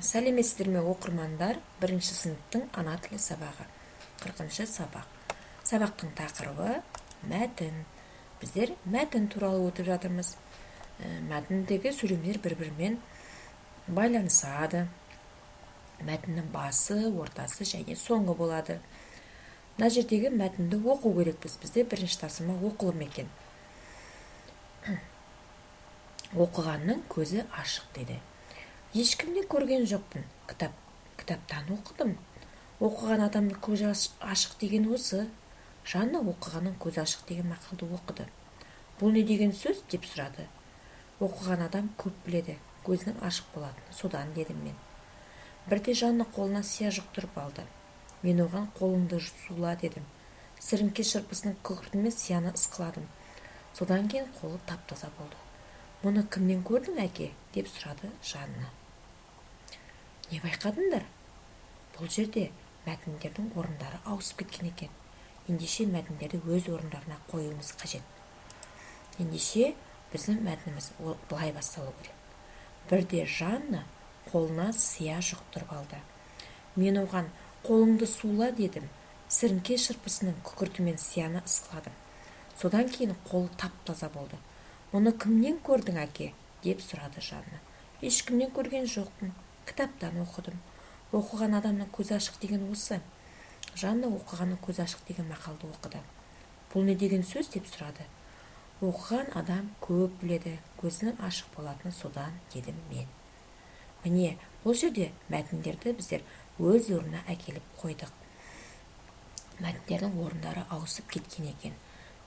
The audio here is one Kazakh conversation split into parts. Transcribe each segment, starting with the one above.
Сәлеметсіздер ме, оқырмандар! Бірінші сыныптың ана тілі сабағы, 40-шы сабақ. Сабақтың тақырыбы – мәтін. Біздер мәтін туралы өтіп жатырмыз. Мәтіндегі сөйлемдер бір бірімен байланысады. Мәтіннің басы, ортасы және соңы болады. Мына жердегі мәтінді оқу керекпіз. Бізде бірінші тапсырма оқылым екен. «Оқығанның көзі ашық», – дейді. «Ешкімнен көрген жоқпын, кітаптан оқыдым. Оқыған адамның көзі ашық деген осы». Жанна «Оқығанның көзі ашық» деген мақалды оқыды. «Бұл не деген сөз?» – деп сұрады. «Оқыған адам көп біледі, көзінің ашық болатыны содан», – дедім мен. Бірде Жанна қолына сия жұқтырып алды. Мен оған: «Қолыңды сула», – дедім. Сіріңке шырпысының күкіртімен сияны ысқыладым. Содан кейін қолы тап-таза болды. «Мұны кімнен көрдің, әке?» – деп сұрады Жанна. Не байқадыңдар? Бұл жерде мәтіндердің орындары ауысып кеткен екен. Ендеше, мәтіндерді өз орындарына қоюымыз қажет. Ендеше, біздің мәтініміз былай басталу керек: Бірде Жанна қолына сия жұқтырып алды. Мен оған: «Қолыңды сула», – дедім. Сіріңке шырпысының күкіртімен сияны ысқыладым. Содан кейін қолы тап-таза болды. «Мұны кімнен көрдің, әке?» – деп сұрады Жанна. «Ешкімнен көрген жоқпын, кітаптан оқыдым. Оқыған адамның көзі ашық деген осы». Жанна «Оқығанның көзі ашық» деген мақалды оқыды. «Бұл не деген сөз?» – деп сұрады. «Оқыған адам көп біледі, көзінің ашық болатыны содан», – дедім мен. Міне, бұл жерде мәтіндерді біздер өз орнына әкеліп қойдық. Мәтіндердің орындары ауысып кеткен екен.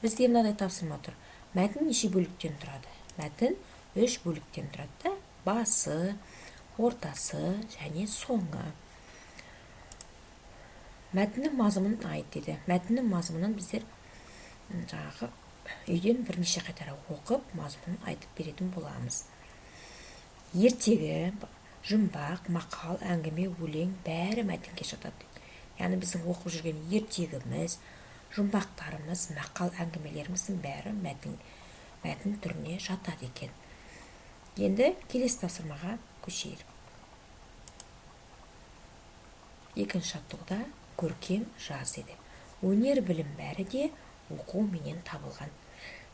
Бізде мынадай тапсырма тұр: мәтін неше бөліктен тұрады? Мәтін үш бөліктен тұрады да: басы, ортасы және соңы. «Мәтіннің мазмұнын айт», – дейді. Мәтіннің мазмұнын біздер жаңағы үйден бірнеше қайтара оқып, мазмұнын айтып беретін боламыз. Ертегі, жұмбақ, мақал, әңгіме, өлең – бәрі мәтінге жатады. Яғни біздің оқып жүрген ертегіміз, жұмбақтарымыз, мақал, әңгімелеріміздің бәрі мәтін түріне жатады екен. Енді келесі тапсырмаға көшейік. Екінші жаттығуда «Көркем жаз», – дейді. Өнер, білім – бәрі де оқу менен табылған.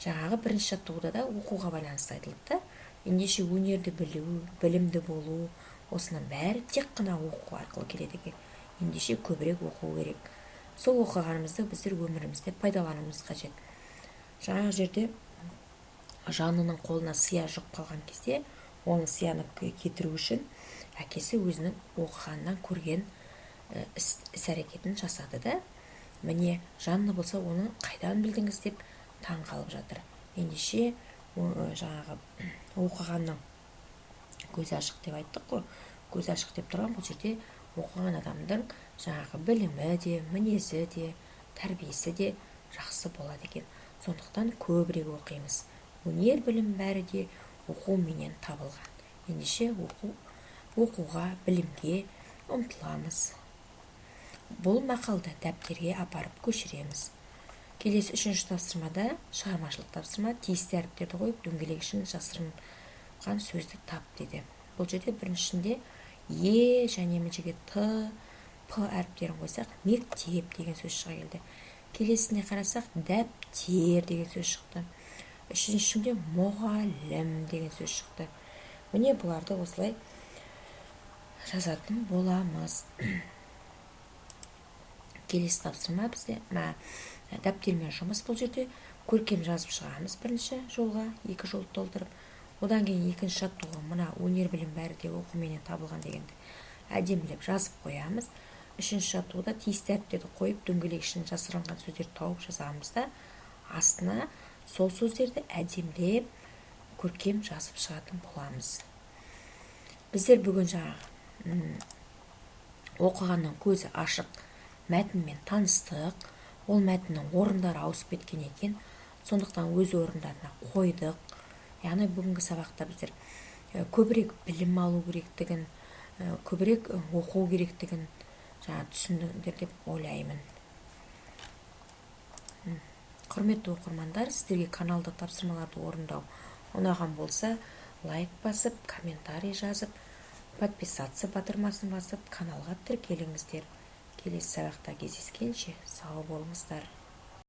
Жаңағы бірінші жаттығуда да оқуға байланысты айтылды да. Ендеше, өнерді білу, білімді болу – осының бәрі тек қана оқу арқылы келеді екен. Ендеше, көбірек оқу керек. Сол оқығанымызды біздер өмірімізде пайдалануымыз қажет. Жаңағы жерде Жаннаның қолына сия жұғып қалған кезде, оны сияны кетіру үшін әкесі өзінің оқығаннан көрген іс әрекетін жасады да. Міне, Жанна болса, «Оны қайдан білдіңіз?» деп таң қалып жатыр. Ендеше, жаңағы оқығанның көзі ашық деп айттық қой. Көзі ашық деп тұрған бұл жерде оқыған адамның жаңағы білімі де, мінезі де, тәрбиесі де жақсы болады екен. Сондықтан көбірек оқимыз. Өнер, білім – бәрі де оқу менен табылған. Ендеше, оқуға, білімге ұмтыламыз. Бұл мақалды дәптерге апарып көшіреміз. Келесі үшінші тапсырмада шығармашылық тапсырма: тиісті әріптерді қойып, дөңгелек ішін жасырынған сөзді тап, дейді. Бұл жерде біріншісінде е және мына жерге т, п әріптерін қойсақ, «мектеп» деген сөз шыға келді. Келесіне қарасақ, «дәптер» деген сөз шықты. Үшіншісінде «мұғалім» деген сөз шықты. Міне, бұларды осылай жазатын боламыз. Келесі тапсырма бізде мә дәптермен жұмыс. Бұл жерде көркем жазып шығамыз. Бірінші жолға екі жол толтырып, одан кейін екінші жаттығуға мына «Өнер, білім – бәрі де оқуменен табылған» дегенді әдемілеп жазып қоямыз. Үшінші жаттығуда тиісті әріптерді қойып, дөңгелек ішін жасырынған сөздерді тауып жазамыз да, астына сол сөздерді әдемілеп көркем жазып шығатын боламыз. Біздер бүгін жаңағы «Оқығанның көзі ашық» мәтінмен таныстық. Ол мәтіннің орындары ауысып кеткен екен, сондықтан өз орындарына қойдық. Яғни бүгінгі сабақта біздер көбірек білім алу керектігін, көбірек оқу керектігін жаңа түсіндіңдер деп ойлаймын. Құрметті оқырмандар, сіздерге каналда тапсырмаларды орындау ұнаған болса, лайк басып, комментарий жазып. Подписаться батырмасын басып, каналға тіркеліңіздер. Келесі сабақта кездескенше сау болыңыздар!